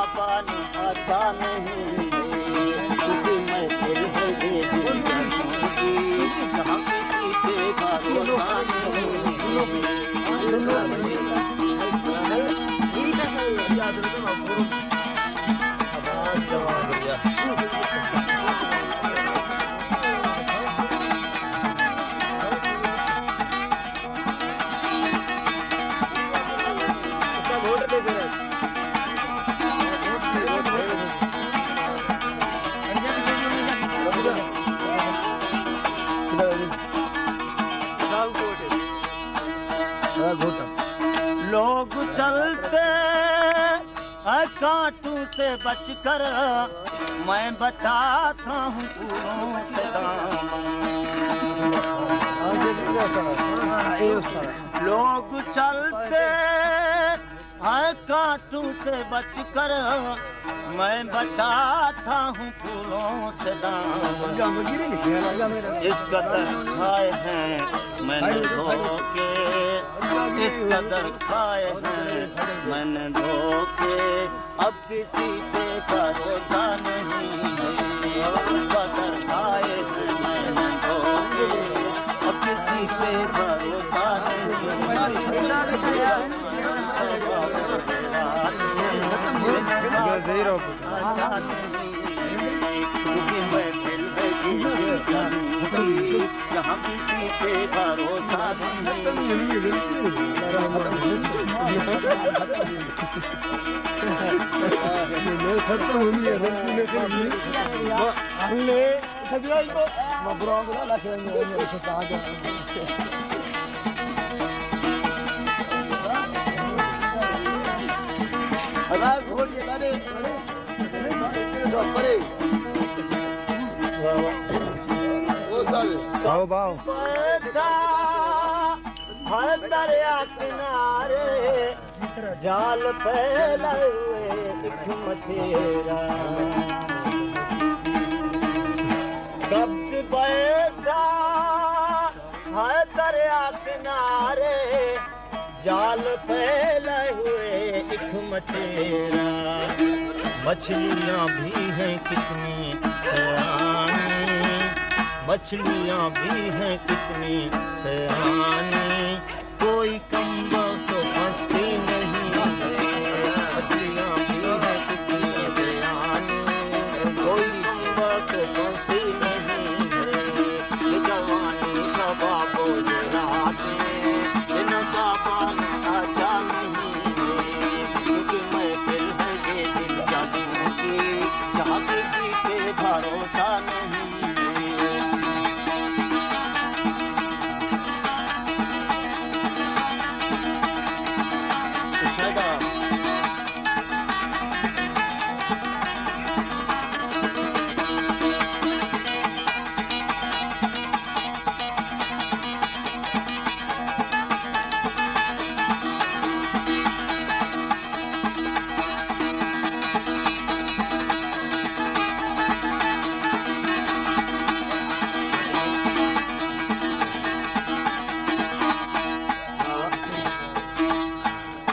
آتا نہیں ہے، کیونکہ محفل ہے یہ دل جانوں کی، جہاں کسی پہ بھروسہ نہیں ہے۔ لوگ چلتے ہیں کانٹوں سے بچ کر، میں بچاتا ہوں پھولوں سے دامن۔ لوگ چلتے ہیں کانٹوں سے بچ کر، میں بچاتا ہوں پھولوں سے دامن۔ اس قدر کھائے ہیں میں نے دھوکے، اس قدر کھائے ہیں میں نے دھوکے، اب کسی پہ بھروسہ نہیں ہے۔ قدر کھائے ہیں میں نے دھوکے، اب کسی پہ بھروسہ نہیں ہے۔ جہاں کسی پہ بھروسہ نہیں۔ باؤ، باؤ۔ بیٹھا ہے دریا کنارے، جال پھیلائے ہوئے ایک مچھیرا۔ کب سے بیٹھا ہے دریا کنارے، جال پھیلائے ہوئے ایک مچھیرا۔ مچھلیاں بھی ہیں کتنی سیانی، مچھلیاں بھی ہیں کتنی سیانی، کوئی کم بخت پھنستی نہیں ہے۔ مچھلیاں بھی ہیں کتنی سیانی، کوئی کم بخت پھنستی نہیں ہے۔ یہ جوانی شباب و یہ راتیں، ان کا پانا اچھا نہیں ہے، کیونکہ محفل ہے یہ دل جانوں کی، جہاں کسی پہ بھروسہ نہیں ہے۔ شدا۔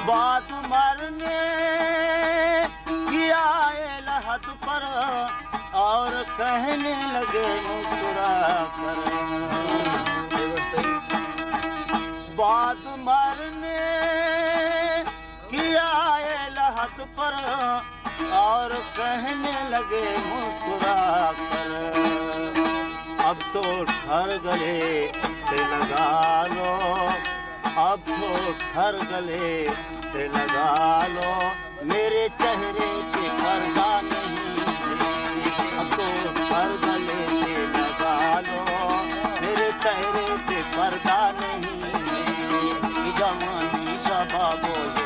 بعد مرنے کی آئے لحد پر اور کہنے لگے مسکرا کر۔ بعد مرنے کی آئے لحد پر اور کہنے لگے مسکرا کر، اب تو ٹھر گلے سے لگا لو، اب تو ٹھر گلے سے لگا لو، میرے چہرے پہ پردہ نہیں ہے۔ اب تو ٹھر گلے سے لگا لو، میرے چہرے پہ پردہ نہیں ہے۔ یہ جوانی شباب و